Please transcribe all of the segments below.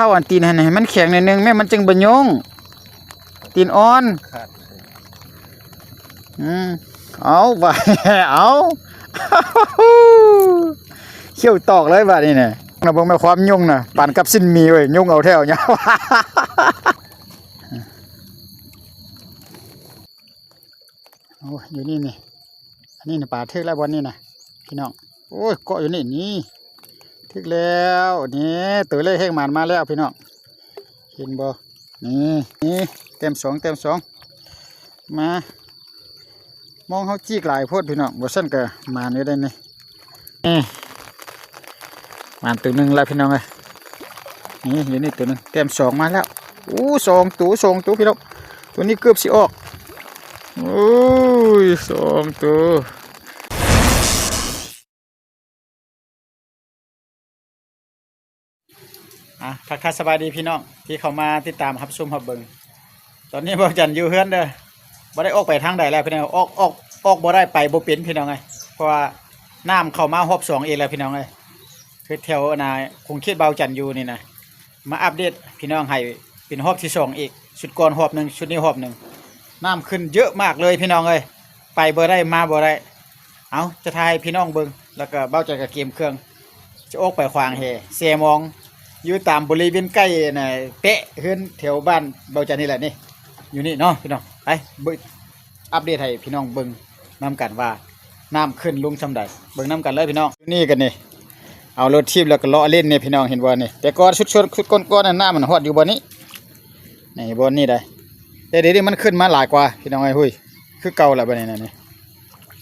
ເອົາອັນຕີນຫັ້ນໃຫ້ມັນແຂງໜ້ອຍໜຶ່ງແມ້ ມັນຈຶ່ງບໍ່ໂຍງ. ຕີນອ່ອນ. ອືມ ເອົາ ວ່າ ເອົາ ຂ້ຽວຕອກເລີຍບາດນີ້ນະ. ນະ ເບິ່ງແມ່ຄວາມຍຸ່ງນະ ປານກັບຊີ້ນໝີເວີຍ ຍຸ່ງເອົາແທ້ເອົາຍາວ. ໂອ້ຍ ຢູ່ນີ້ນີ້ ອັນນີ້ນະ ປາຖືກແລ້ວບ່ອນນີ້ນະ ພີ່ນ້ອງ. ໂອ້ຍ ເກາະຢູ່ນີ້ນີ້ ຖືກແລ້ວນີ້ ໂຕແລກແຮງໝານມາແລ້ວພີ່ນ້ອງ ເຫັນບໍ່? ນີ້ ນີ້ ແຕ້ມສອງ ແຕ້ມສອງ ມາ ມອງເຮົາຈີກຫຼາຍໂພດພີ່ນ້ອງ ບໍ່ຊັ້ນກະໝານຢູ່ໄດ໋ນີ້ ນີ້ ໝານໂຕໜຶ່ງແລ້ວພີ່ນ້ອງເອີຍ. ນີ້ ຢູ່ນີ້ໂຕໜຶ່ງ ແຕ້ມສອງມາແລ້ວ. ໂອ້ ສອງໂຕ ສອງໂຕພີ່ນ້ອງ ໂຕນີ້ເກືອບຊິອອກ. ໂອ້ຍ ສອງໂຕ. ອ່າ ທັກທາຍສະບາຍດີພີ່ນ້ອງທີ່ເຂົ້າມາຕິດຕາມຮັບຊົມຮັບເບິ່ງ. ຕອນນີ້ບ່າວຈັນຢູ່ເຮືອນເດີ ບໍ່ໄດ້ອອກໄປທາງໃດແລ້ວພີ່ນ້ອງ ອອກ ອອກ ອອກບໍ່ໄດ້ ໄປບໍ່ເປັນພີ່ນ້ອງເອີຍ ເພາະວ່ານ້ຳເຂົ້າມາຮອບສອງອີກແລ້ວພີ່ນ້ອງເອີຍ. ຄືແຖວ ອັນນ່າ ຂົງເຂດບ່າວຈັນຢູ່ນີ້ນະ ມາອັບເດດພີ່ນ້ອງໃຫ້ເປັນຮອບທີສອງອີກ ຊຸດກ່ອນຮອບໜຶ່ງ ຊຸດນີ້ຮອບໜຶ່ງ ນ້ຳຂຶ້ນເຍີະມາກເລີຍພີ່ນ້ອງເອີຍ ໄປບໍ່ໄດ້ມາບໍ່ໄດ້. ເອົາ ຈະຖ່າຍໃຫ້ພີ່ນ້ອງເບິ່ງ ແລ້ວກໍບ່າວຈັນກໍກຽມເຄື່ອງ ຈະອອກໄປຂວາງແຫແຊ່ມອງ ຢູ່ຕາມບໍລິເວນໃກ້ນະ ແປະເຮືອນແຖວບ້ານບ່າວຈັນນີ້ແຫຼະນີ້ ຢູ່ນີ້ເນາະພີ່ນ້ອງ. ໄປເບິ່ງ ອັບເດດໃຫ້ພີ່ນ້ອງເບິ່ງນຳກັນວ່ານ້ຳຂຶ້ນລົງຊ່ຳໃດ ເບິ່ງນຳກັນເລີຍພີ່ນ້ອງ. ນີ້ກັນນີ້ ເອົາລົດຖີບແລ້ວກໍເລາະຫຼິ້ນນີ້ພີ່ນ້ອງ ເຫັນບໍ່ນີ້ ແຕ່ກ່ອນຊຸດ ຊຸດ ຊຸດກ່ອນໆນັ້ນ ນ້ຳມັນຮອດຢູ່ບ່ອນນີ້ ນີ້ບ່ອນນີ້ໄດ໋ ແຕ່ດຽວນີ້ມັນຂຶ້ນມາຫຼາຍກວ່າພີ່ນ້ອງເອີຍ. ຫຸ້ຍ ຄືເກົ່າລະບາດນີ້ນະ ນີ້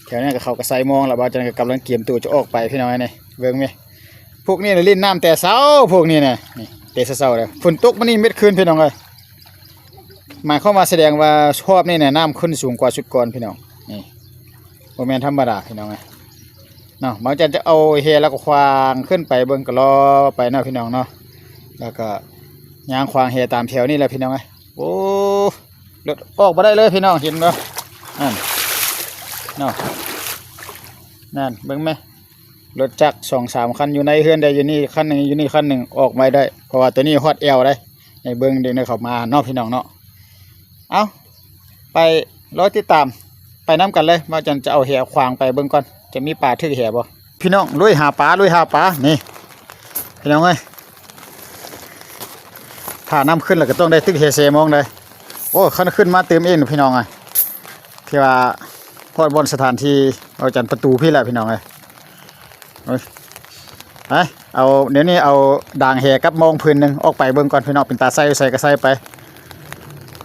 ແຖວນີ້ກໍເຂົາກໍໃສ່ມອງລະ ບ່າວຈັນກໍກຳລັງກຽມໂຕຈະອອກໄປພີ່ນ້ອງເອີຍ. ນີ້ເບິ່ງແມ ພວກນີ້ລະຫຼິ້ນນ້ຳແຕ່ເຊົ້າ ພວກນີ້ນະ ນີ້ແຕ່ເຊົ້າໆເດີ ຝົນຕົກມານີ້ເມັດຄືນພີ່ນ້ອງເອີຍ. ໝາຍຄວາມວ່າສະແດງວ່າຮອບນີ້ນະ ນ້ຳຂຶ້ນສູງກວ່າຊຸດກ່ອນພີ່ນ້ອງ ນີ້ ບໍ່ແມ່ນທຳມະດາພີ່ນ້ອງເອີຍເນາະ. ບ່າວຈັນຈະເອົາແຫແລ້ວກໍຂວາງຂຶ້ນໄປເບິ່ງ ກໍເລາະໄປເນາະພີ່ນ້ອງເນາະ ແລ້ວກໍຍ່າງຂວາງແຫຕາມແຖວນີ້ແຫຼະພີ່ນ້ອງເອີຍ. ໂອ້ ລົດອອກບໍ່ໄດ້ເລີຍພີ່ນ້ອງ ເຫັນບໍ່ ນັ້ນເນາະ ນັ້ນເບິ່ງແມ ລົດຈັກສອງສາມຄັນ ຢູ່ໃນເຮືອນໄດ້ ຢູ່ນີ້ຄັນໜຶ່ງ ຢູ່ນີ້ຄັນໜຶ່ງ ອອກໄປໄດ້ ເພາະວ່າໂຕນີ້ຮອດແອວໄດ໋ ໃຫ້ເບິ່ງເດັກນ້ອຍເຂົ້າມາເນາະພີ່ນ້ອງເນາະ. ເອົ້າ ໄປລໍຕິດຕາມໄປນຳກັນເລີຍ ບ່າວຈັນຈະເອົາແຫຂວາງໄປເບິ່ງກ່ອນ ຈະມີປາຖືກແຫບໍ່. ພີ່ນ້ອງ ລຸຍຫາປາ ລຸຍຫາປາ ນີ້ພີ່ນ້ອງເອີຍ ຖ້ານ້ຳຂຶ້ນແລ້ວກໍຕ້ອງໄດ້ຕຶກແຫແຊ່ມອງໄດ໋. ໂອ້ ຄັນຂຶ້ນມາຕື່ມອີກພີ່ນ້ອງເອີຍ ທີ່ວ່າຮອດບ່ອນສະຖານທີ່ ເອົາຈັນປະຕູພີ້ແຫຼະພີ່ນ້ອງເອີຍ. ໄປ ເອົາ ດຽວນີ້ເອົາດາງແຫກັບມອງຜືນໜຶ່ງອອກໄປເບິ່ງກ່ອນພີ່ນ້ອງ ເປັນຕາໃສ່ ໃສ່ກໍໃສ່ໄປ.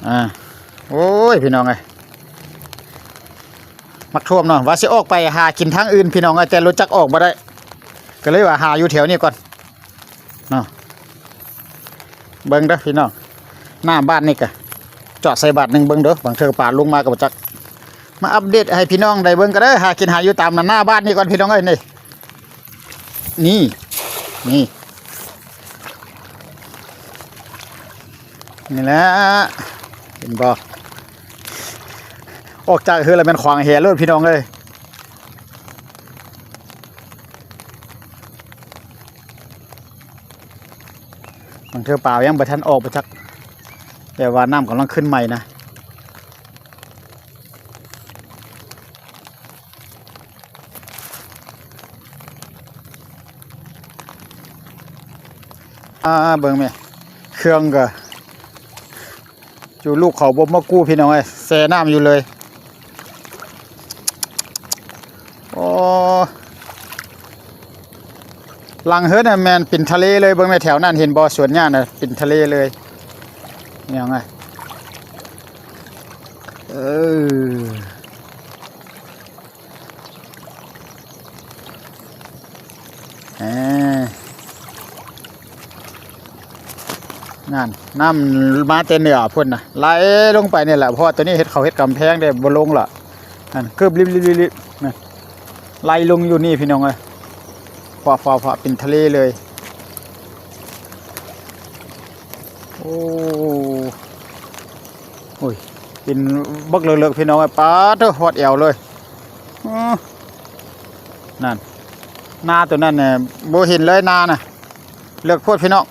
ອາ ໂອ້ຍ ພີ່ນ້ອງເອີຍ ໝາກຖ້ວມເນາະ ວ່າຊິອອກໄປຫາກິນທາງອື່ນພີ່ນ້ອງເອີຍ ແຕ່ລົດຈັກອອກບໍ່ໄດ້ ກໍເລີຍວ່າຫາຢູ່ແຖວນີ້ກ່ອນເນາະ. ເບິ່ງເດີພີ່ນ້ອງ ໜ້າບ້ານນີ້ກະຈອດໃສ່ບາດໜຶ່ງ ເບິ່ງເດີ ບາງເທື່ອປາລົງມາກໍບໍ່ຈັກ. ມາອັບເດດໃຫ້ພີ່ນ້ອງໄດ້ເບິ່ງກັນເດີ ຫາກິນຫາຢູ່ຕາມໜ້າບ້ານນີ້ກ່ອນພີ່ນ້ອງເອີຍ. ນີ້ ນີ້ ນີ້ ນີ້ແຫຼະ ເຫັນບໍ່ ອອກຈາກເຮືອນແລ້ວແມ່ນຂວາງແຫໂລດພີ່ນ້ອງເອີຍ. ບາງເທື່ອປາຍັງບໍ່ທັນອອກໄປຈັກ ແຕ່ວ່ານ້ຳກຳລັງຂຶ້ນໃໝ່ນະ. ອາ ເບິ່ງແມ່ ເຄື່ອງກໍ ຈູລູກເຂົາບໍ່ມາກູ້ພີ່ນ້ອງເອີຍ ແຊ່ນ້ຳຢູ່ເລີຍ. ໂອ້ ຫຼັງເຮືອນນະແມ່ນເປັນທະເລເລີຍ ເບິ່ງແມ່ແຖວນັ້ນເຫັນບໍ່ ສວນຫຍ້ານະເປັນທະເລເລີຍ. ຫຍັງອະ ເອີ. ເອີ ນັ້ນ ນ້ຳມາແຕ່ເໜືອພຸ້ນນະ ໄຫຼລົງໄປນີ້ແຫຼະ ເພາະວ່າໂຕນີ້ເຮັດ ເຂົາເຮັດກຳແພງເດ້ ບໍ່ລົງລະ. ນັ້ນ ເກີບລິບໆໆ ນັ້ນ ໄຫຼລົງຢູ່ນີ້ພີ່ນ້ອງເອີຍ ຟ້າໆໆ ເປັນທະເລເລີຍ. ໂອ້ ໂອ້ຍ ເປັນບັກເລິກໆ ພີ່ນ້ອງເອີຍ ປາດໂທ້ ຮອດແອວເລີຍ. ເອີ ນັ້ນ ນາໂຕນັ້ນນະ ບໍ່ເຫັນເລີຍ ນານະ ເລິກໂພດພີ່ນ້ອງ.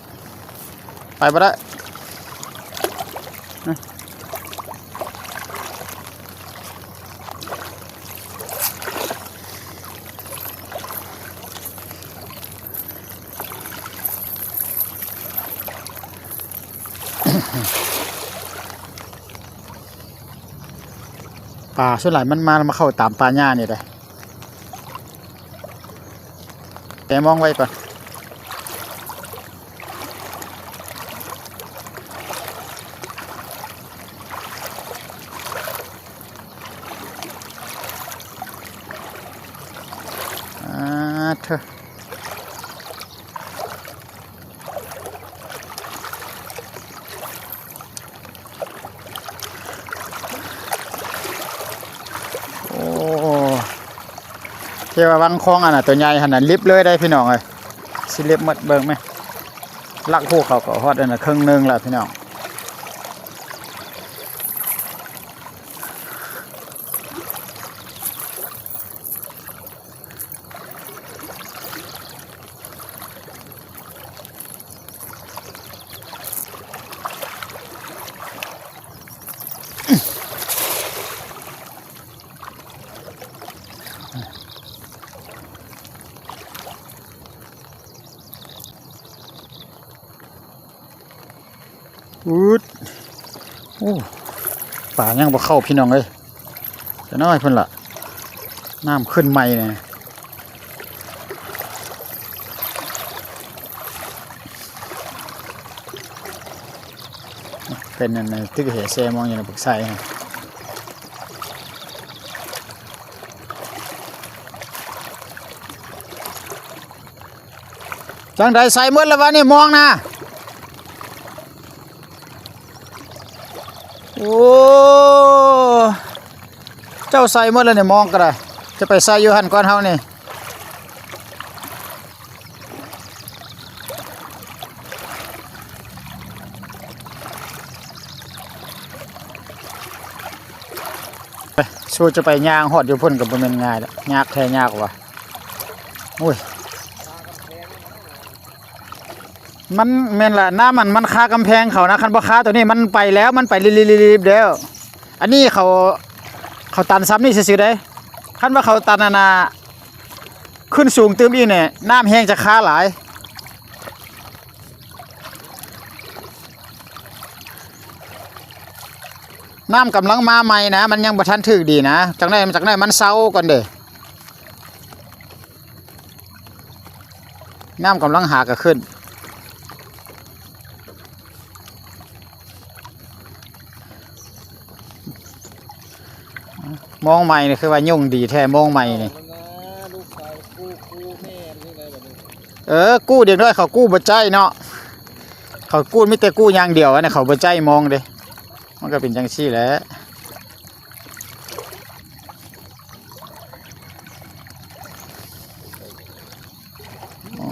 ໄປ ໄປບໍ່ໄດ້. ປາສ່ວນຫຼາຍມັນມາ ມາເຂົ້າຕາມປ່າຫຍ້ານີ້ເດ້. ແຕ່ມອງໄວ້ກ່ອນ. ອາ ເທີ. ໂອ້ ເທວະວັງຄອງອັນນະ ຕົວໃຫຍ່ຫັ້ນນະ ລິບເລີຍໄດ໋ພີ່ນ້ອງເອີຍ. ຊິລິບໝົດ ເບິ່ງແມະ ລັກຮູ້ເຂົາກໍຮອດອັນນະ ເຄິ່ງໜຶ່ງແລ້ວພີ່ນ້ອງ. ອືດ ໂອ້ ປາຍັງບໍ່ເຂົ້າພີ່ນ້ອງເອີຍ. ຈະນ້ອຍເພິ່ນລະ ນ້ຳຂຶ້ນໃໝ່ແນ່. ເປັນອັນນັ້ນ ຕຶກແຫແຊມອງຢູ່ໃນປຶກໄຊ. ຈັ່ງໃດ ໃສ່ໝົດແລ້ວວະນີ້ ມອງນະ? ໂອ້ ເຈົ້າໃສ່ໝົດແລ້ວນີ້ ມອງກໍໄດ້. ຈະໄປໃສ່ຢູ່ຫັ້ນກ່ອນເຮົານີ້. ໄປ ສູ້ຈະໄປຍ່າງຮອດຢູ່ພຸ້ນກໍບໍ່ແມ່ນງ່າຍດອກ. ຍາກແທ້ຍາກວ່າ. ໂອ້ຍ ມັນແມ່ນລະ ນ້ຳມັນ ມັນຄາກຳແພງເຂົານະ. ຄັນບໍ່ຄາໂຕນີ້ມັນໄປແລ້ວ ມັນໄປລິບໆໆໆແລ້ວ. ອັນນີ້ເຂົາ ເຂົາຕັນຊ່ຳນີ້ຊື່ໆເດ້. ຄັນວ່າເຂົາຕັນອັນນ່າ ຂຶ້ນສູງຕື່ມອີກນີ້ ນ້ຳແຮງຈະຄາຫຼາຍ. ນ້ຳກຳລັງມາໃໝ່ນະ ມັນຍັງບໍ່ທັນຖືກດີນະ. ຈັກໜ້ອຍ ຈັກໜ້ອຍມັນເຊົາກ່ອນເດ້. ນ້ຳກຳລັງຫາກະຂຶ້ນ. ມອງໃໝ່ນີ້ຄືວ່າຫຍຸ້ງດີແທ້ ມອງໃໝ່ນີ້. ເອີ ກູ້ເດັກນ້ອຍເຂົາກູ້ບໍ່ໃຈ້ເນາະ. ເຂົາກູ້ມີແຕ່ກູ້ຢ່າງດຽວ ອັນນີ້ເຂົາບໍ່ໃຈ້ມອງເດ້. ມັນກໍເປັນຈັ່ງຊີ້ແຫຼະ. ອໍ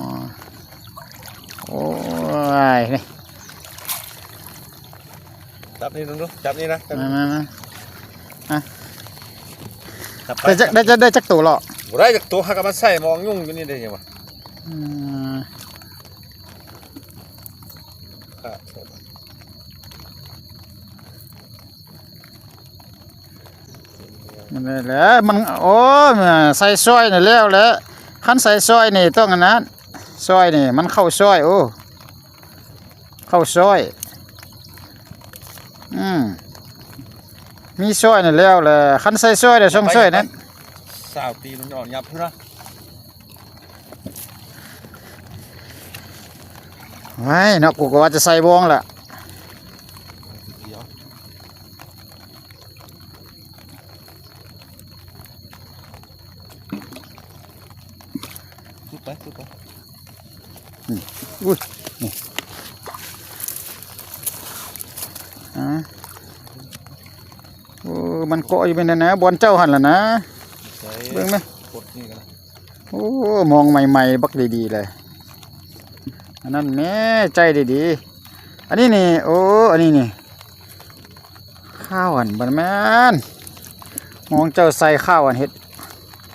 ໂອ້ຍ ນີ້ ຈັບນີ້ເບິ່ງດູ ຈັບນີ້ນະ ມາ ມາ ມາ ອ່ະ ຈັບໄປ ໄດ້ຈັກ ໄດ້ຈັກ ໄດ້ຈັກໂຕເລາະ? ບໍ່ໄດ້ຈັກໂຕ ຫາກະມາໃສ່ມອງຫຍຸ້ງຢູ່ນີ້ໄດ້ຫຍັງວະ? ອືມ ນັ້ນແຫຼະ ມັນ ໂອ້ ໃສ່ຊອຍນີ້ແລ້ວແຫຼະ. ຄັນໃສ່ຊອຍນີ້ຕ້ອງອັນນັ້ນ ຊອຍນີ້ມັນເຂົ້າຊອຍ. ໂອ້ ເຂົ້າຊອຍ ອືມ ມີຊອຍນີ້ແລ້ວແຫຼະ. ຄັນໃສ່ຊອຍແລ້ວ ຊ່ອງຊອຍນັ້ນ ສາວຕີນມັນອອກຫຍັບພຸ້ນນະ. ໄວ້ເນາະ ກູກໍວ່າຈະໃສ່ວອງລະ. ສຸດໄປ ສຸດໄປ. ອືມ ອຸ້ຍ ນີ້ ອາ ໂອ້ ມັນເກາະຢູ່ແມ່ນນັ້ນນະ ບ່ອນເຈົ້າຫັ້ນລະນະ. ໃສ່ ເບິ່ງແມະ ກົດນີ້ກໍໄດ້. ໂອ້ ມອງໃໝ່ໆ ບັກດີໆເລີຍ. ອັນນັ້ນແມ່ ໃຈດີໆ. ອັນນີ້ນີ້ ໂອ້ ອັນນີ້ນີ້ ຂ້າວອັນ ບໍ່ແມ່ນ ມອງເຈົ້າໃສ່ຂ້າວອັນ ເຮັດ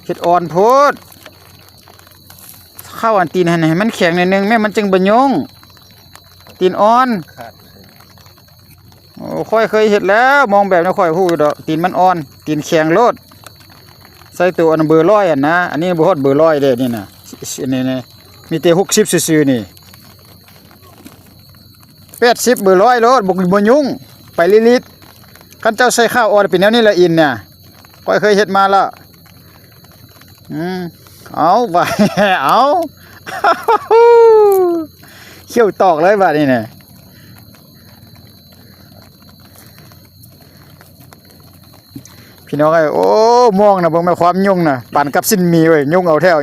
ເຮັດອ່ອນໂພດ. ຂ້າວອັນຕີນຫັ້ນໃຫ້ມັນແຂງໜ້ອຍໜຶ່ງແມ່ ມັນຈຶ່ງບໍ່ຫຍຸ້ງ. ຕີນອ່ອນ. ໂອ້ ຂ້ອຍເຄີຍເຮັດແລ້ວ ມອງແບບນີ້ຂ້ອຍຮູ້ຢູ່ດອກ ຕີນມັນອ່ອນ ຕີນແຂງໂລດ. ໃສ່ໂຕອັນເບີຮ້ອຍຫັ້ນນະ ອັນນີ້ບໍ່ຮອດເບີຮ້ອຍເດ້ນີ້ນະ ນີ້ໆ ມີແຕ່ຫົກສິບຊື່ໆ ນີ້ ແປດສິບ ເບີຮ້ອຍໂລດ ບໍ່ ບໍ່ຫຍຸ້ງ ໄປລີດໆ. ຄັນເຈົ້າໃສ່ຂາວອ່ອນເປັນແນວນີ້ລະອິນນະ ຂ້ອຍເຄີຍເຮັດມາລະ. ອືມ ເອົາ ບາດ ເອົາ ຂ້ຽວຕອກເລີຍບາດນີ້ນະ. ພີ່ນ້ອງເອີຍ ໂອ້ ມອງນະ ເບິ່ງແມ່ນຄວາມຫຍຸ້ງນະ ປານກັບຊີ້ນໝີເວີຍ ຫຍຸ້ງເອົາແທ້ຍາວ.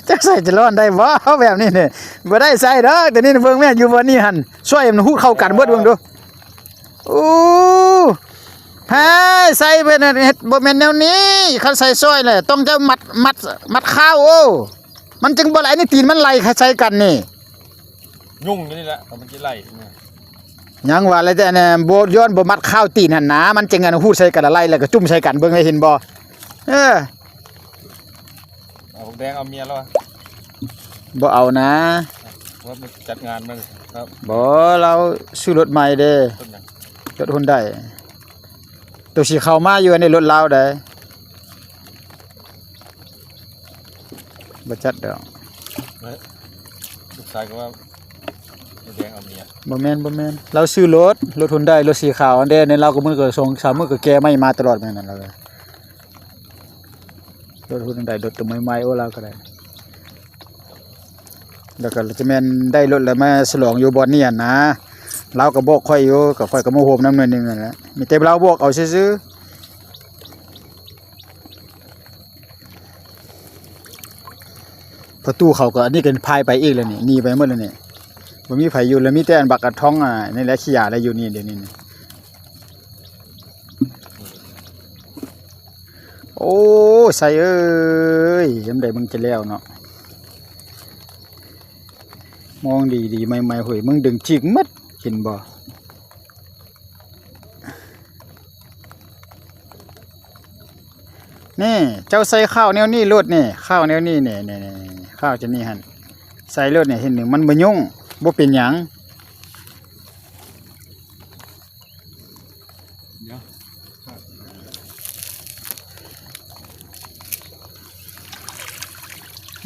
ຈັກໃສ່ຈະລອດໄດ້ບໍ່ແບບນີ້ນີ້? ບໍ່ໄດ້ໃສ່ດອກ ແຕ່ນີ້ເບິ່ງແມ່ນຢູ່ບ່ອນນີ້ຫັ້ນ ຊ່ວຍມັນຮູດເຂົ້າກັນເບິດເບິ່ງດູ. ໂອ້ ໃຫ້ໃສ່ເພິ່ນເຮັດບໍ່ແມ່ນແນວນີ້ ຄັນໃສ່ຊ່ອຍແຫຼະ ຕ້ອງຈະມັດ ມັດ ມັດຂາວ ໂອ້ ມັນຈຶ່ງບໍ່ໄຫຼນີ້ ຕີນມັນໄຫຼໃສ່ກັນນີ້. ຫຍຸ້ງຢູ່ນີ້ແຫຼະ ມັນຊິໄຫຼ ຍັງວ່າແລ້ວແຕ່ອັນນັ້ນ ບໍ່ ຍ້ອນບໍ່ມັດຂາວຕີນຫັ້ນນາ ມັນຈຶ່ງອັນຮູດໃສ່ກັນລະໄຫຼ ແລ້ວກໍຈຸ້ມໃສ່ກັນ ເບິ່ງໄດ້ເຫັນບໍ່? ເອີ ເອົາແດງເອົາເມຍແລ້ວ ບໍ່ເອົານາ ວ່າໄປຈັດງານມາ ບໍ່ ລາວຊື້ລົດໃໝ່ເດ້ ລົດຫຍັງ? ລົດຮຸນໄດ ໂຕສີຂາວມາຢູ່ ອັນນີ້ລົດລາວໃດ ບໍ່ຈັດດອກ. ເອີ ລູກຊາຍກໍວ່າແດງເອົາເມຍ ບໍ່ແມ່ນ ບໍ່ແມ່ນ ລາວຊື້ລົດ ລົດຮຸນໄດ ລົດສີຂາວອັນເດ້ ໃນລາວກໍມື້ກໍສອງສາມມື້ກໍແກ່ໃໝ່ມາຕະຫຼອດແມ່ນນັ້ນລະ. ລົດຮຸນໄດ ລົດໂຕໃໝ່ໆ ໂອ້ ລາວກໍໄດ້ ແລ້ວກໍຈະແມ່ນໄດ້ລົດແລ້ວມາສະຫຼອງຢູ່ບ່ອນນີ້ຫັ້ນນາ ລາວກໍບອກຂ້ອຍຢູ່ ກໍຂ້ອຍກໍມາໂຮມນຳໜ້ອຍໜຶ່ງຫັ້ນແຫຼະ ມີແຕ່ລາວບອກເອົາຊື່ໆ. ປະຕູເຂົາກໍ ອັນນີ້ກໍພາຍໄປອີກແລ້ວນີ້ ໜີໄປໝົດແລ້ວນີ້ ບໍ່ມີໃຜຢູ່ແລ້ວ ມີແຕ່ອັນບັກກະທ້ອງ ອ່າ ນີ້ແຫຼະ ຂີ້ຢາແລ້ວຢູ່ນີ້ ດຽວນີ້ນີ້. ໂອ້ ໄຊເອີຍ ຍາມໃດມຶງຈະແລ້ວເນາະ ມອງດີໆ ໃໝ່ໆ ເຮີ້ຍ ມຶງດຶງຈິກໝົດ ເຫັນບໍ່? ນີ້ ເຈົ້າໃສ່ຂາວແນວນີ້ໂລດນີ້ ຂາວແນວນີ້ນີ້ ນີ້ ນີ້ ຂາວຈະນີ້ຫັ້ນ ໃສ່ໂລດນີ້ ເຫັນ ມັນບໍ່ຫຍຸ້ງ ບໍ່ເປັນຫຍັງ.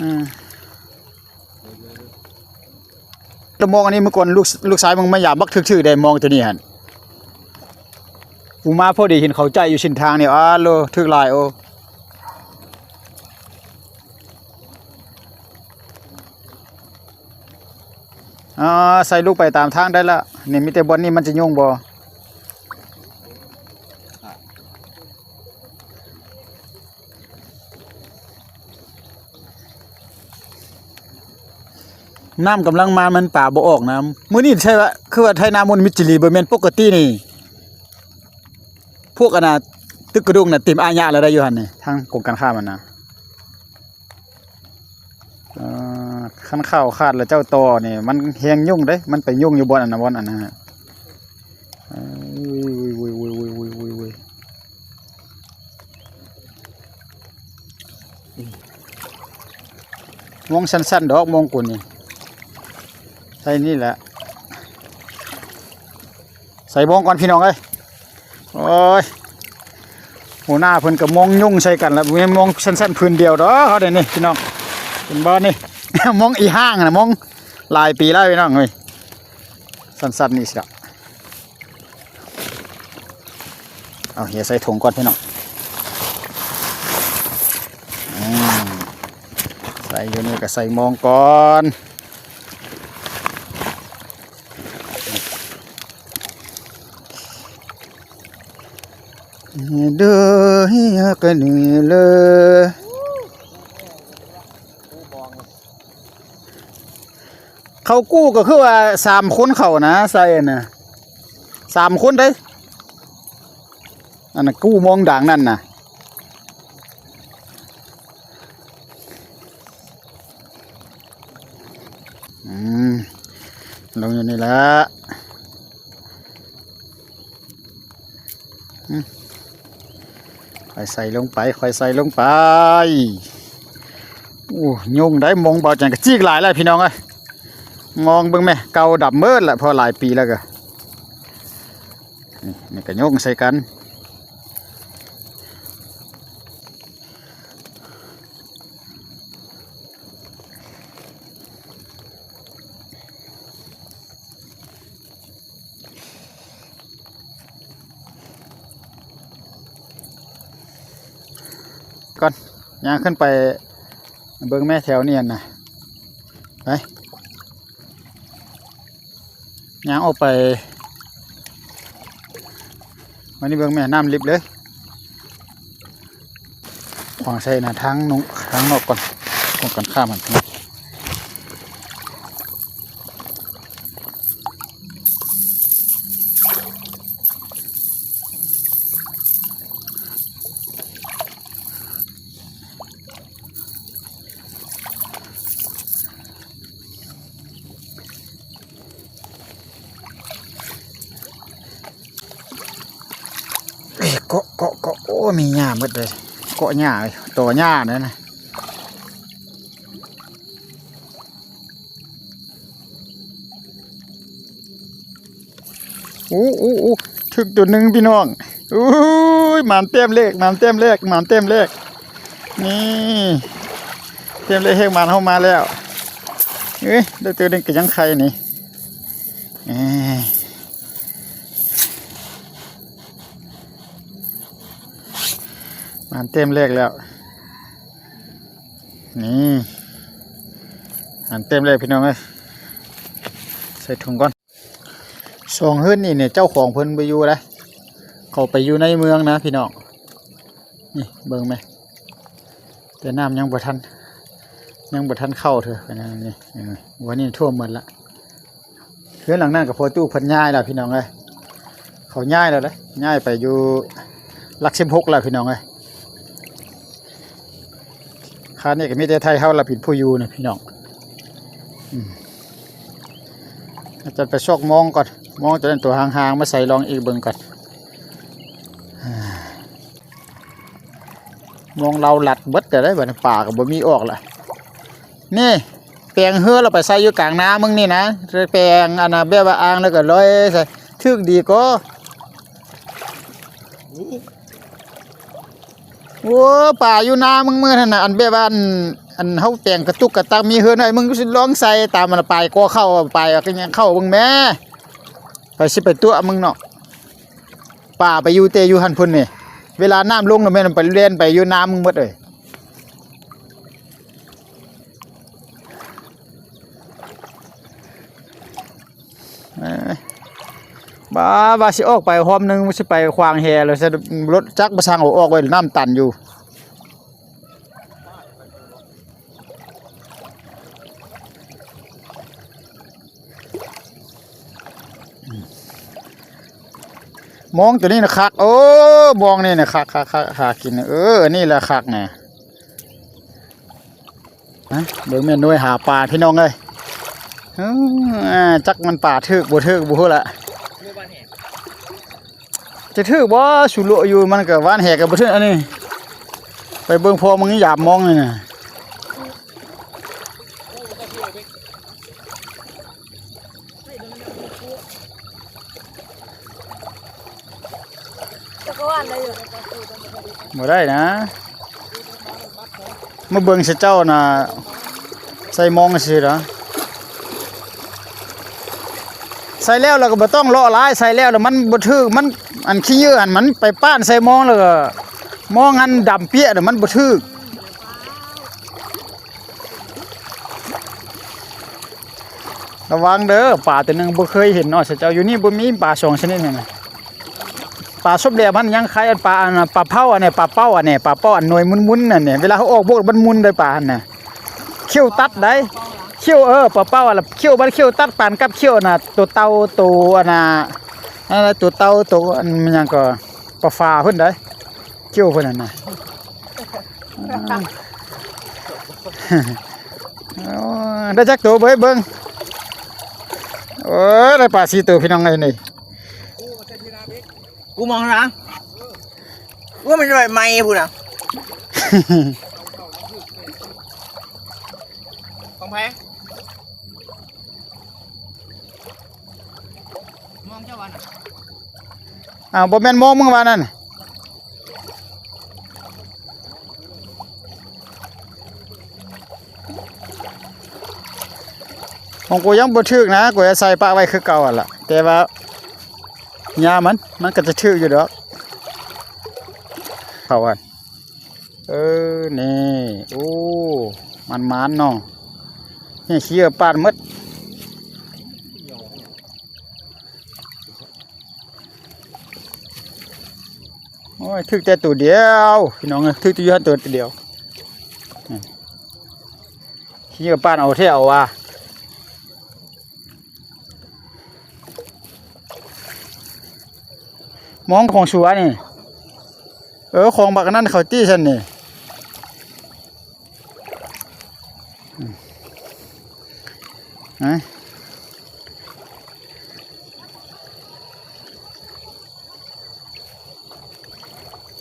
ອືມ ແຕ່ມອງອັນນີ້ ເມື່ອກ່ອນລູກ ລູກຊາຍມຶງມາຢາມບັກຖືກໆ ໄດ້ມອງໂຕນີ້ຫັ້ນ ກູມາພໍດີເຫັນເຂົາໃຈຢູ່ເສັ້ນທາງນີ້ ອາໂລ ຖືກຫຼາຍ ໂອ. ອ່າ ໃສ່ລູກໄປຕາມທາງໄດ້ລະ ນີ້ມີແຕ່ບ່ອນນີ້ມັນຈະຫຍຸ້ງບໍ່? ນ້ຳກຳລັງມາ ມັນປາບໍ່ອອກນຳ ມື້ນີ້ໃຊ່ວ່າ ຄືວ່າໄຖນາມົນມິດຈີລີ ບໍ່ແມ່ນປົກກະຕິນີ້ ພວກອັນນ່າ ຕຶກກະດຸງນະ ເຕັມອາຍະແລ້ວໄດ້ຢູ່ຫັ້ນນີ້ ທາງກົງກັນຂ້າມຫັ້ນນະ. ເອີ ຄັນຂາວຂາດແລ້ວເຈົ້າຕໍ່ນີ້ ມັນແຮງຫຍຸ້ງເດ້ ມັນໄປຫຍຸ້ງຢູ່ບ່ອນອັນນັ້ນ ບ່ອນອັນນັ້ນ ເອີ ໂອ້ຍ ໂອ້ຍ ໂອ້ຍ ໂອ້ຍ ໂອ້ຍ ໂອ້ຍ ໂອ້ຍ ໂອ້ຍ ມອງສັ້ນໆ ດອກ ມອງກຸນນີ້ ໃສ່ນີ້ແຫຼະ ໃສ່ມອງກ່ອນພີ່ນ້ອງເອີຍ. ໂອ້ຍ ຫົວໜ້າເພິ່ນກໍມອງຫຍຸ້ງໃສ່ກັນລະ ບໍ່ແມ່ນມອງສັ້ນໆ ພື້ນດຽວດອກເຮົາເດນີ້ພີ່ນ້ອງ ເຫັນບໍ່ນີ້ ມອງອີ່ຫ້າງນະ ມອງຫຼາຍປີແລ້ວພີ່ນ້ອງເອີຍ ສັ້ນໆ ນີ້ຊິດອກ. ເອົາເຫຍໃສ່ຖົງກ່ອນພີ່ນ້ອງ ອືມ ໃສ່ຢູ່ນີ້ກໍໃສ່ມອງກ່ອນ. ເຂົາກູ້ກໍຄືວ່າສາມຄົນເຂົານະ ໃສ່ນະ ສາມຄົນເດ້ ອັນນັ້ນກູ້ມອງດາງນັ້ນນະ. ອືມ ລົງຢູ່ນີ້ແຫຼະ ອືມ ຄ່ອຍໃສ່ລົງໄປ ຄ່ອຍໃສ່ລົງໄປ. ໂອ້ ຫຍຸ້ງໄດ໋ ມອງເບົາຈັ່ງກະຈິກຫຼາຍແລ້ວພີ່ນ້ອງເອີຍ. ມອງເບິ່ງແມ້ ເກົ່າດຳເໝິດລະ ເພາະຫຼາຍປີແລ້ວກະ ນີ້ ນີ້ກະໂຍງໃສ່ກັນ. ກ່ອນ ຍ່າງຂຶ້ນໄປເບິ່ງແມ້ແຖວນີ້ຫັ້ນນະ ໄປ ຍ່າງອອກໄປ ມານີ້ເບິ່ງແມ່ ນ້ຳລິບເລີຍ ຂວາງໃສ່ໜ້າທາງນອກ ທາງນອກກ່ອນ ກົງກັນຂ້າມຫັ້ນ. ເກາະ ເກາະ ເກາະ ໂອ້ ມີຫຍ້າໝົດເລີຍ ເກາະຫຍ້າ ຕໍຫຍ້ານັ້ນນະ. ໂອ້ ໂອ້ ໂອ້ ຖືກຕົວໜຶ່ງພີ່ນ້ອງ. ໂອ້ຍ ໝານແຕ້ມແລກ ໝານແຕ້ມແລກ ໝານແຕ້ມແລກ ນີ້ ແຕ້ມແລກແຮກໝານເຮົາມາແລ້ວ. ເອີຍ ໄດ້ຕົວໜຶ່ງກະຍັງໄຂ່ນີ້ ເອີຍ ໝານແຕ້ມແລກແລ້ວ. ນີ້ ອັນເຕັມເລີຍພີ່ນ້ອງເອີຍ ໃສ່ຖົງກ່ອນ. ສອງເຮືອນນີ້ນີ້ ເຈົ້າຂອງເພິ່ນບໍ່ຢູ່ໃດ ເຂົາໄປຢູ່ໃນເມືອງນະພີ່ນ້ອງ. ນີ້ເບິ່ງແມ ແຕ່ນ້ຳຍັງບໍ່ທັນ ຍັງບໍ່ທັນເຂົ້າເທື່ອ ອັນນີ້ ເອີ ອັນນີ້ຖ້ວມໝົດລະ. ເຮືອນຫຼັງນັ້ນກໍພໍຕູ້ເພິ່ນຍ້າຍແລ້ວພີ່ນ້ອງເອີຍ ເຂົາຍ້າຍແລ້ວເດ້ ຍ້າຍໄປຢູ່ຫຼັກສິບຫົກແລ້ວພີ່ນ້ອງເອີຍ. ຄາວນີ້ກໍມີແຕ່ໄທເຮົາລະເປັນຜູ້ຢູ່ນະພີ່ນ້ອງ. ອືມ ອາຈານໄປຊອກມອງກ່ອນ ມອງຕົວນັ້ນຕົວຫ່າງໆ ມາໃສ່ລອງອີກເບິ່ງກ່ອນ. ມອງລາວລັດເບິດແລ້ວເດ້ ບາດນີ້ປາກໍບໍ່ມີອອກລະ. ນີ້ແປງເຮືອລາວໄປໃສ່ຢູ່ກາງນາມຶງນີ້ນະ ແປງອັນນ່າແບບວ່າອ່າງແລ້ວກໍລອຍໃສ່ ຖືກດີກໍ. ໂອ້ ປາຢູ່ນາມຶງມື້ຫັ້ນນະ ອັນແບບວ່າ ອັນ ອັນເຮົາແປງກະຕຸກກະຕັກມີເຮືອນໃຫ້ມຶງ ລອງໃສ່ຕາມອັນປາຍກໍເຂົ້າ ປາຍກໍຍັງເຂົ້າເບິ່ງແມ ໃຜຊິໄປຕົວະມຶງເນາະ. ປາໄປຢູ່ແຕ່ຢູ່ຫັ້ນພຸ້ນນີ້ ເວລານ້ຳລົງລະແມ່ນໄປແລ່ນໄປຢູ່ນາມຶງໝົດເອີຍ. ເອີ ບາ ວ່າຊິອອກໄປຮ່ອມໜຶ່ງ ຊິໄປຂວາງແຫ ແລ້ວໃສ່ລົດຈັກມາຊ່າງເອົາອອກໄວ້ ນ້ຳຕັນຢູ່. ມອງຕົວນີ້ນະຄັກ ໂອ້ ມອງນີ້ນະຄັກ ຄັກ ຄັກ ຫາກິນ ເອີ ອັນນີ້ລະຄັກນະ. ຮະ ເບິ່ງແມ່ນ້ອຍຫາປາພີ່ນ້ອງເອີຍ. ເອີ ຈັກມັນປາຖືກບໍ່ຖືກບໍ່ຮູ້ລະ ຈະຖືກບໍ່ ສຸໂລະຢູ່ ມັນກໍຫວ່ານແຫກໍບໍ່ຖືກ. ອັນນີ້ໄປເບິ່ງພໍ່ມຶງຍາມມອງນີ້ນະ. ບໍ່ໄດ້ນະ ມາເບິ່ງຊະເຈົ້ານະ ໃສ່ມອງຊື່ນະ ໃສ່ແລ້ວ ແລ້ວກໍບໍ່ຕ້ອງເລາະຫຼາຍ ໃສ່ແລ້ວ ແລ້ວມັນບໍ່ຖືກ ມັນ ອັນຂີ້ເຫຍື້ອຫັ້ນ ມັນໄປປ້ານໃສ່ມອງ ແລ້ວກໍມອງຫັ້ນດຳປຽະ ແລ້ວມັນບໍ່ຖືກ. ລະວັງເດີ ປາຕົວໜຶ່ງບໍ່ເຄີຍເຫັນເນາະ ຊະເຈົ້າ ຢູ່ນີ້ບໍ່ມີປາສອງຊະນິດຫັ້ນນະ. ປາສົບແດບຫັ້ນຍັງໄຄ ອັນປາ ອັນປາເປົ້າອັນນີ້ ປາເປົ້າອັນນີ້ ປາເປົ້າອັນໜ່ວຍໝຸ່ນໆ ນັ້ນນີ້ ເວລາເຮົາອອກບົກມັນໝຸ່ນໄດ໋ ປາຫັ້ນນະ ຂ້ຽວຕັດໄດ໋ ຂ້ຽວ ເອີ ປາເປົ້າອັນລະ ຂ້ຽວມັນ ຂ້ຽວຕັດປານກັບຂ້ຽວອັນນະ ໂຕເຕົ່າ ໂຕອັນນະ ອັນນັ້ນ ໂຕເຕົ່າ ໂຕອັນຫຍັງກໍ ປາຟ້າເພິ່ນໄດ໋ ຂ້ຽວເພິ່ນຫັ້ນນະ. ໂອ້ຍ ໄດ້ຈັກໂຕເບິ່ງ ເບິ່ງ ໂອ້ຍ ໄດ້ປາສີ່ໂຕພີ່ນ້ອງເອີຍນີ້. ກູມອງນະ ໂອ້ ມັນໄດ້ໃໝ່ພຸ້ນນະ ຂອງໃຜ? ອ້າວ ບໍ່ແມ່ນມອງມຶງວ່ານັ້ນ. ຂອງກູຍັງບໍ່ຖືກນະ ກູຈະໃສ່ປະໄວ້ຄືເກົ່າຫັ້ນລະ ແຕ່ວ່າຫຍ້າມັນ ມັນກໍຈະຖືກຢູ່ດອກ ເຂົ້າຫັ້ນ. ເອີ ນີ້ ໂອ້ ໝານໆເນາະ ນີ້ຂີ້ເຫຍື້ອປາດໝົດ. ໂອ້ຍ ຖືກແຕ່ໂຕດຽວ ພີ່ນ້ອງເອີຍ ຖືກແຕ່ຢູ່ຫັ້ນໂຕດຽວ. ອືມ ຂີ້ເຫຍື້ອປານເອົາແທ້ເອົາວ່າ. ມອງຂອງສວນນີ້ ເອີ ຂອງບັກອັນນັ້ນເຂົາຕິຊັ້ນນີ້. ອືມ ຮະ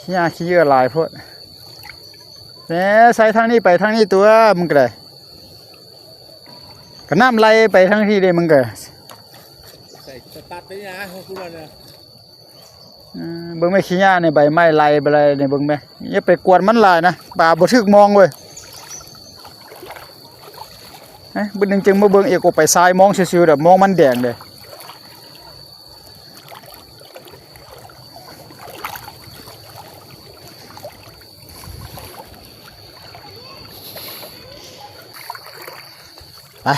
ຂີ້ຫຍ້າຂີ້ເຫຍື້ອຫຼາຍໂພດ. ແໝ່ ໃສ່ທາງນີ້ໄປທາງນີ້ຕົວະ ມຶງກໍໄດ້ ກໍນ້ຳໄຫຼໄປທາງທີ່ເດ້ ມຶງກໍໃສ່ສະຕັດໄປນີ້ນະ ຂອງກູນະ. ເອີ ເບິ່ງແມ່ ຂີ້ຫຍ້ານີ້ ໃບໄມ້ໄຫຼໄປໄຫຼນີ້ ເບິ່ງແມ່ ຢ່າໄປກວນມັນຫຼາຍນະ ປາບໍ່ຖືກມອງເວີຍ. ເອີ ບຶດໜຶ່ງຈຶ່ງມາເບິ່ງອີກ ໂອ ໄປຊາຍມອງຊື່ໆດອກ ມອງມັນແດງເດ້. ໄປ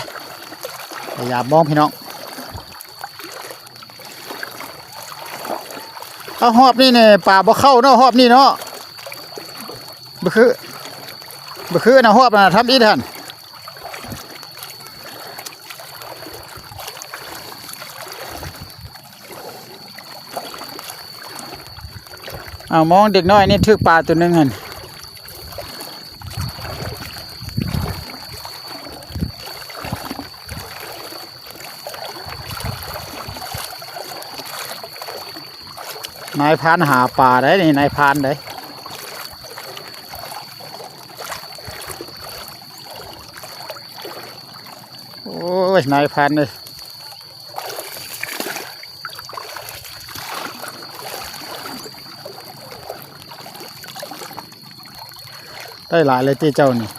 ໄປຢາມມອງພີ່ນ້ອງ. ເອົາ ຮອບນີ້ນີ້ປາບໍ່ເຂົ້າເນາະ ຮອບນີ້ເນາະ ບໍ່ຄື ບໍ່ຄືນະ ຮອບນະ ທຳອິດຫັ້ນ. ເອົາ ມອງເດັກນ້ອຍນີ້ຖືກປາໂຕໜຶ່ງຫັ້ນ. ນາຍພານຫາປາໄດ໋ນີ້ ນາຍພານໄດ໋. ໂອ້ຍ ນາຍພານເອີຍ ໄດ້ຫຼາຍເລີຍຕິເຈົ້ານີ້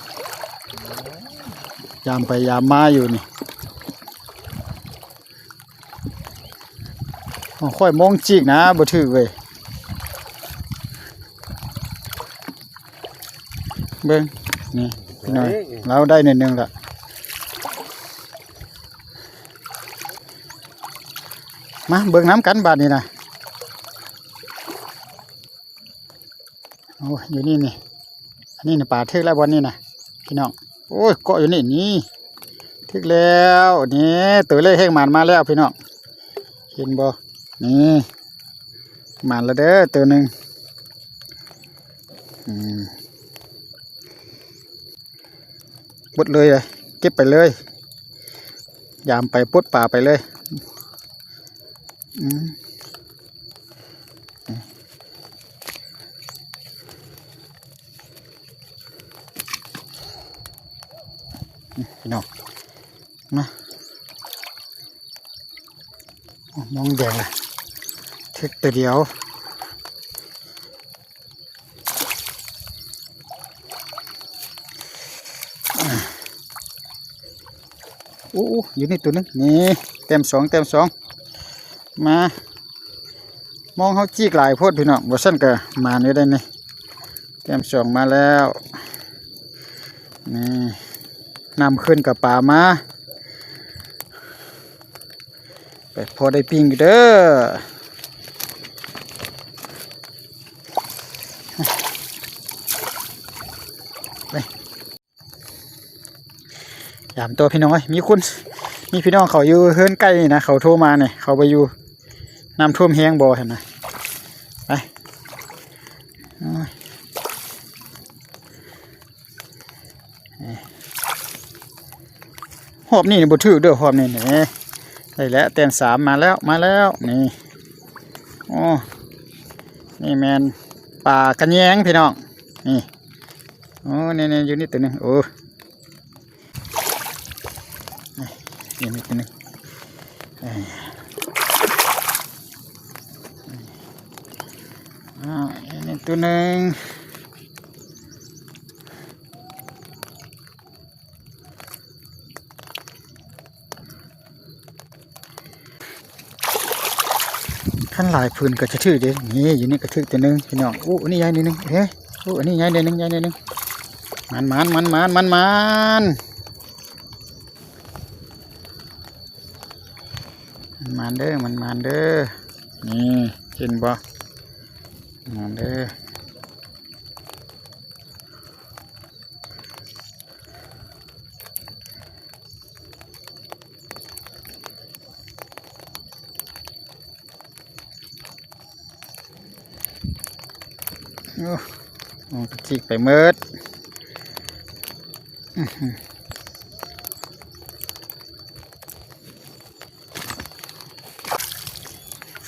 ຍາມໄປຍາມມາຢູ່ນີ້. ໂອ້ ຂ້ອຍມອງຈິກນະ ບໍ່ຖືກເວີຍ. ເບິ່ງນີ້ພີ່ນ້ອງ ເອີຍ ລາວໄດ້ໜ້ອຍໜຶ່ງລະ. ມາເບິ່ງນຳກັນບາດນີ້ນະ. ໂອ້ຍ ຢູ່ນີ້ນີ້ ອັນນີ້ນະ ປາຖືກແລ້ວບ່ອນນີ້ນະ ພີ່ນ້ອງ. ໂອ້ຍ ເກາະຢູ່ນີ້ນີ້ ຖືກແລ້ວນີ້ ໂຕແລກແຮງໝານມາແລ້ວພີ່ນ້ອງ ເຫັນບໍ່ນີ້. ໝານແລ້ວເດີ ໂຕໜຶ່ງ. ອືມ ປົດເລີຍ ເກັບໄປເລີຍ ຍາມໄປປົດປາໄປເລີຍ. ອືມ ພີ່ນ້ອງ ມາ ໂອ້ ມອງແດງລະ ຖືກໂຕດຽວ. ໂອ້ ຢູ່ນີ້ໂຕໜຶ່ງ ນີ້ ແຕ້ມສອງ ແຕ້ມສອງ. ມາ ມອງເຮົາຈິກຫຼາຍໂພດພີ່ນ້ອງ ບໍ່ຊັ້ນກະໝານຢູ່ໄດ໋ນີ້. ແຕ້ມສອງມາແລ້ວ ນີ້ ນ້ຳຂຶ້ນກະປາມາ ໄປພໍໄດ້ປີ້ງຢູ່ເດີ. ໄປ ຍາມຕໍ່ພີ່ນ້ອງເອີຍ ມີຄົນ ມີພີ່ນ້ອງເຂົາຢູ່ເຮືອນໃກ້ນີ້ນະ ເຂົາໂທມານີ້ ເຂົາໄປຢູ່ ນ້ຳຖ້ວມແຮງບໍ່ຫັ້ນນະ. ໄປ ໂອ້ຍ ຮອບນີ້ບໍ່ຖືກເດີ ຮອບນີ້ນີ້ ໄດ້ແລ້ວ ແຕ້ມສາມມາແລ້ວ ມາແລ້ວ ນີ້. ໂອ້ ນີ້ແມ່ນປາກະແຍງພີ່ນ້ອງ ນີ້. ໂອ້ ນີ້ໆ ຢູ່ນີ້ໂຕໜຶ່ງ ໂອ້ ນີ້ ນີ້ໂຕໜຶ່ງ ເອີ. ອ້າວ ນີ້ໂຕໜຶ່ງ. ຄັນຫຼາຍຟືນກໍຈະຖືກເດ້. ນີ້ ຢູ່ນີ້ກໍຖືກຕົວໜຶ່ງພີ່ນ້ອງ. ໂອ້ ອັນນີ້ໃຫຍ່ໜ້ອຍໜຶ່ງ. ເອີ ໂອ້ ອັນນີ້ໃຫຍ່ໜ້ອຍໜຶ່ງ ໃຫຍ່ໜ້ອຍໜຶ່ງ. ໝານ ໝານ ໝານ ໝານ ໝານ ໝານ ໝານເດີ ໝານ ໝານເດີ. ນີ້ ເຫັນບໍ່? ໝານເດີ. ໂອ້ ມັນກະຈິກໄປໝົດ.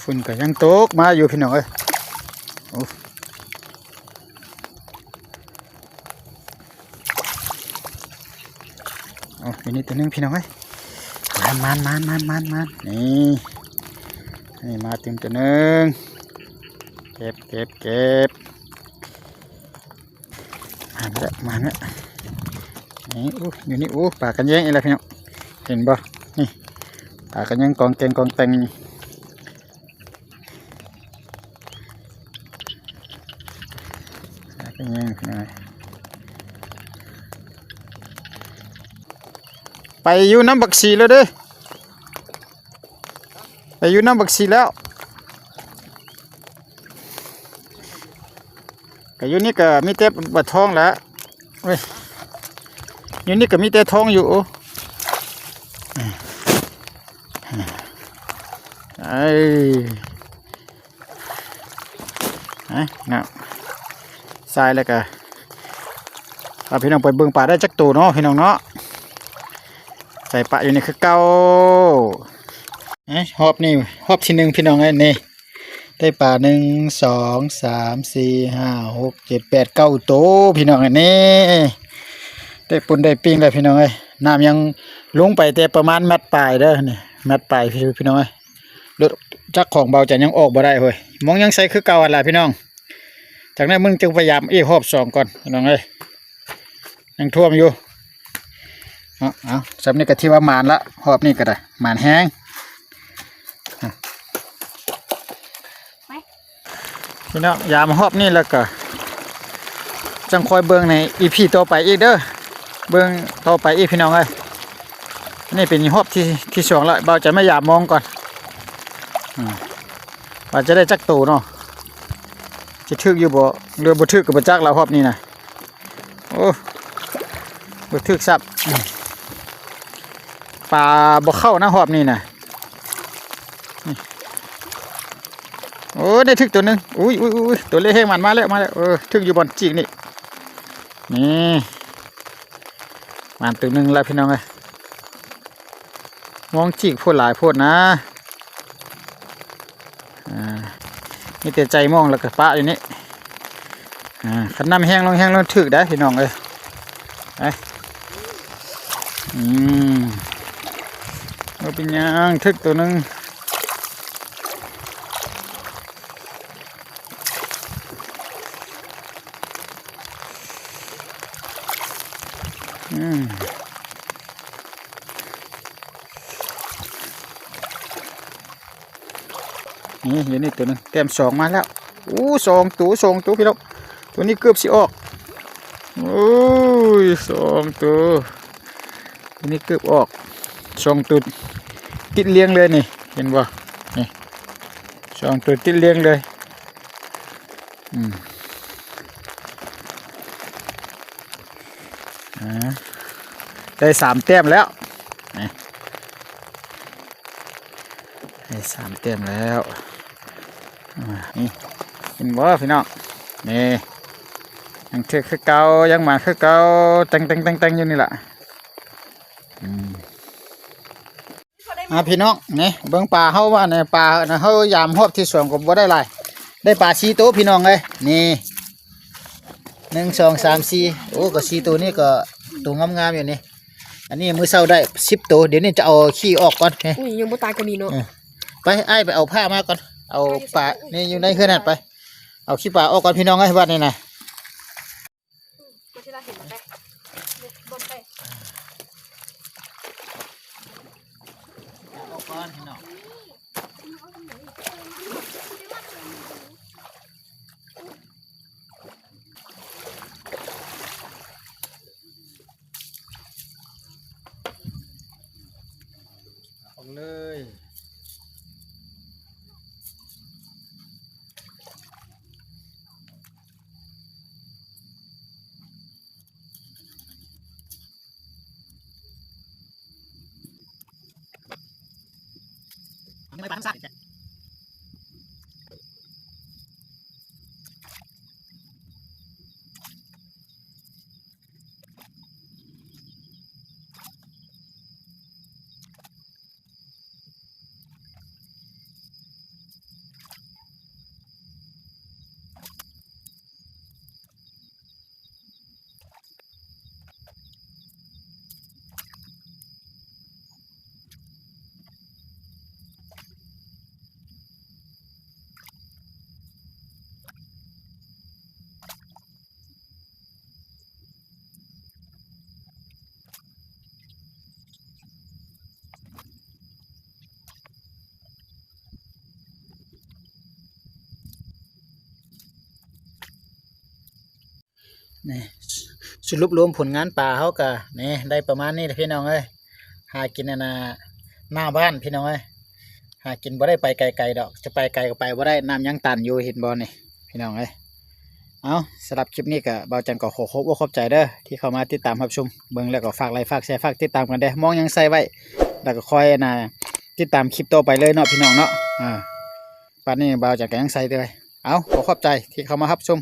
ຝົນກໍຍັງຕົກມາຢູ່ພີ່ນ້ອງເອີຍ. ໂອ້ ໂອ້ ຢູ່ນີ້ຕົວໜຶ່ງພີ່ນ້ອງເອີຍ. ມານ ມານ ມານ ມານ ນີ້ ນີ້ມາຕື່ມຕົວໜຶ່ງ. ເກັບ ເກັບ ເກັບ. ມາແລ້ວ ມາແລ້ວ. ນີ້ ໂອ້ ຢູ່ນີ້. ໂອ້ ປາກະແຍງອີກແລ້ວພີ່ນ້ອງ ເຫັນບໍ່? ນີ້ ປາກະແຍງກອງແກງ ກອງແກງ. ປາກະແຍງພີ່ນ້ອງເອີຍ. ໄປຢູ່ນຳບັກສີແລ້ວເດ້. ໄປຢູ່ນຳບັກສີແລ້ວ. ກະຢູ່ນີ້ກະມີແຕ່ປາທອງແຫຼະ. ເອີຍ ຢູ່ນີ້ກະມີແຕ່ທອງຢູ່. ເອີຍ ເອົາ ສາຍແລ້ວກະ ພາພີ່ນ້ອງໄປເບິ່ງປາໄດ້ຈັກໂຕເນາະ ພີ່ນ້ອງເນາະ. ໃສ່ປະຢູ່ນີ້ຄືເກົ່າ. ຮອບນີ້ ຮອບທີໜຶ່ງພີ່ນ້ອງເອີຍ. ນີ້ ໄດ້ປາ ໜຶ່ງ ສອງ ສາມ ສີ່ ຫ້າ ຫົກ ເຈັດ ແປດ ເກົ້າໂຕພີ່ນ້ອງ. ອັນນີ້ໄດ້ປຸ້ນໄດ້ປີ້ງແລ້ວພີ່ນ້ອງເອີຍ. ນ້ຳຍັງລົງໄປແຕ່ປະມານແມັດປາຍເດີ. ນີ້ ແມັດປາຍ ພີ່ນ້ອງເອີຍ. ລົດຈັກຂອງເບົາຈັນຍັງອອກບໍ່ໄດ້ເຮີ້ຍ. ມອງຍັງໃສຄືເກົ່າຫັ້ນລະພີ່ນ້ອງ. ຈາກນັ້ນມຶງຈຶ່ງພະຍາຍາມອີກຮອບສອງກ່ອນພີ່ນ້ອງເອີຍ. ຍັງຖ້ວມຢູ່. ເອົາ ເອົາ ສ່ຳນີ້ກໍຖືວ່າໝານລະ ຮອບນີ້ກໍໄດ້ ໝານແຮງ. ໄປ ພີ່ນ້ອງ ຍາມຮອບນີ້ແລ້ວກໍ ຈັ່ງຄ່ອຍເບິ່ງໃນອີພີຕໍ່ໄປອີກເດີ. ເບິ່ງຕໍ່ໄປອີກພີ່ນ້ອງເອີຍ. ອັນນີ້ເປັນຮອບທີ ທີສອງລະ ເບົາຈະມາຢາມມອງກ່ອນ ອາ ວ່າຈະໄດ້ຈັກໂຕເນາະ. ຈະຖືກຢູ່ບໍ່ ຫຼືບໍ່ຖືກກໍບໍ່ຈັກລະຮອບນີ້ນະ. ໂອ້ ບໍ່ຖືກຊ້ຳ. ປາບໍ່ເຂົ້ານະຮອບນີ້ນະ. ໂອ້ ໄດ້ຖືກໂຕໜຶ່ງ. ອຸ້ຍ ອຸ້ຍ ອຸ້ຍ ໂຕເລກແຮງ ມັນມາແລ້ວ ມາແລ້ວ. ເອີ ຖືກຢູ່ບ່ອນຈີກນີ້. ນີ້ ມາໂຕໜຶ່ງລະພີ່ນ້ອງເອີຍ. ມອງຈີກໂພດ ຫຼາຍໂພດນະ. ອ່າ ມີແຕ່ໃຈມອງແລ້ວກໍປະຢູ່ນີ້. ອ່າ ຄັນນ້ຳແຫ້ງລົງ ແຫ້ງລົງ ຖືກໄດ໋ພີ່ນ້ອງເອີຍ. ໄປ ອືມ ບໍ່ເປັນຫຍັງ ຖືກໂຕໜຶ່ງ. ອືມ ນີ້ ຢູ່ນີ້ໂຕໜຶ່ງ ແຕ້ມສອງມາແລ້ວ. ໂອ້ ສອງໂຕ ສອງໂຕພີ່ນ້ອງ. ໂຕນີ້ເກືອບຊິອອກ. ໂອ້ຍ ສອງໂຕ. ໂຕນີ້ເກືອບອອກ ສອງໂຕຕິດລຽງເລີຍນີ້ ເຫັນບໍ່? ນີ້ ສອງໂຕຕິດລຽງເລີຍ. ອືມ ອ່າ ໄດ້ສາມແຕ້ມແລ້ວ ນີ້ ໄດ້ສາມແຕ້ມແລ້ວ. ອ່າ ນີ້ ເຫັນບໍ່ພີ່ນ້ອງ? ນີ້ ຍັງຖືກຄືເກົ່າ ຍັງໝານຄືເກົ່າ ແຕ່ງໆໆໆ ຢູ່ນີ້ລະ. ອືມ ອ່າ ພີ່ນ້ອງ ນີ້ເບິ່ງປາເຮົາວ່ານີ້ ປາເຮົາຢາມຮອບທີສອງກໍບໍ່ໄດ້ຫຼາຍ ໄດ້ປາສີ່ໂຕພີ່ນ້ອງເອີຍ. ນີ້ ໜຶ່ງ ສອງ ສາມ ສີ່ ໂອ້ ກໍສີ່ໂຕນີ້ກໍໂຕງາມໆຢູ່ນີ້. ອັນນີ້ມື້ເຊົ້າໄດ້ສິບໂຕ ດຽວນີ້ຈະເອົາຂີ້ອອກກ່ອນ. ອຸ້ຍ ຍັງບໍ່ຕາຍກໍມີເນາະ. ເອີ ໄປ ອ້າຍໄປເອົາຜ້າມາກ່ອນ ເອົາປານີ້ຢູ່ໃນເຮືອນຫັ້ນໄປ. ເອົາຂີ້ປາອອກກ່ອນພີ່ນ້ອງເອີຍ ບາດນີ້ນະ ອອກກ່ອນພີ່ນ້ອງ. ອອກເລີຍ. ນີ້ ສະຫຼຸບລວມຜົນງານປາເຮົາກະ ນີ້ ໄດ້ປະມານນີ້ແຫຼະພີ່ນ້ອງເອີຍ. ຫາກິນອັນນ່າ ໜ້າບ້ານພີ່ນ້ອງເອີຍ ຫາກິນບໍ່ໄດ້ໄປໄກໆດອກ ຈະໄປໄກກໍໄປບໍ່ໄດ້ ນ້ຳຍັງຕັນຢູ່ ເຫັນບໍ່ນີ້ພີ່ນ້ອງເອີຍ. ເອົາ ສຳລັບຄລິບນີ້ກໍ ບ່າວຈັນກໍຂໍຂອບອົກຂອບໃຈເດີ ທີ່ເຂົ້າມາຕິດຕາມຮັບຊົມ ເບິ່ງແລ້ວກໍຝາກໄລ ຝາກແຊ ຝາກຕິດຕາມກັນແດ່ ມອງຍັງໃສ່ໄວ້ ແລ້ວກໍຄອຍອັນນ່າ ຕິດຕາມຄລິບຕໍ່ໄປເລີຍເນາະພີ່ນ້ອງເນາະ. ອາ ປານນີ້ບ່າວຈັນກໍຍັງໃສ່ເດີ. ເອົາ ຂໍຂອບໃຈທີ່ເຂົ້າມາຮັບຊົມ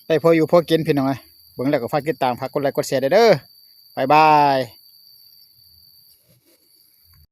ໄດ້ພໍຢູ່ພໍກິນພີ່ນ້ອງເອີຍ. ເບິ່ງແລ້ວກໍຝາກຕິດຕາມ ຝາກກົດໄລກົດແຊໄດ້ເດີ. ບາຍບາຍ.